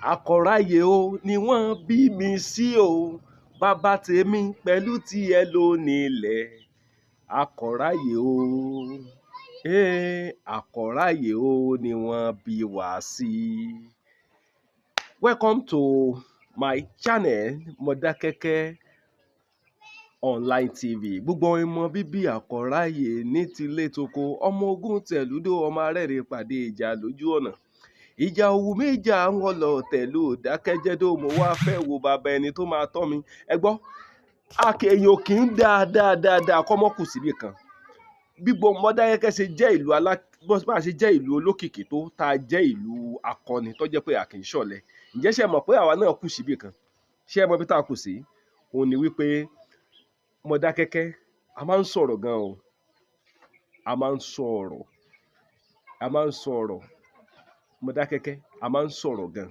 Àkọ̀ráyè o ni wọ́n bí mi sí o. Bàbá tèmi pẹ̀lú tiẹ̀ ló nílẹ̀. Àkọ̀ráyè o. Àkọ̀ráyè o ni wọ́n bí wa sí. Welcome to my channel, Mọdákẹ́kẹ́ Online TV. Gbogbo ọmọ bíbí Àkọ̀ráyè ní tilé toko, ọmọ ogun tẹ̀lúdó, ọmọ arẹ́rìn pàdé ìjà lójú ọ̀nà. Ìjà òwú méjà ń wọ́n tẹ̀lú dákẹ́jẹ́dó. Mo wá fẹ́ wo bàbá ẹni tó máa tọ́ mi. Ẹ gbọ́, èèyàn kì í dáa dáa dáa dáa kọ́ mọ́ kù síbì kan. Bí gbogbo Mọdákẹ́kẹ́ ṣe jẹ́ ìlú alá, bó bá ṣe jẹ́ ìlú olókìkí tó, tá a jẹ́ ìlú akọni tó jẹ́ pé a kì í ṣọ̀lẹ. Ǹjẹ́ ṣé ẹ mọ̀ pé àwa náà kù síbì kan? Ṣé ẹ mọ̀ ibi tá a kù sí? Òun ni wípé Mọdákẹ́kẹ́, a máa ń sọ̀rọ̀ gan o. A máa ń sọ̀rọ̀. A máa ń sọ̀rọ̀. Mọdákẹ́kẹ́, a máa ń sọ̀rọ̀ gan.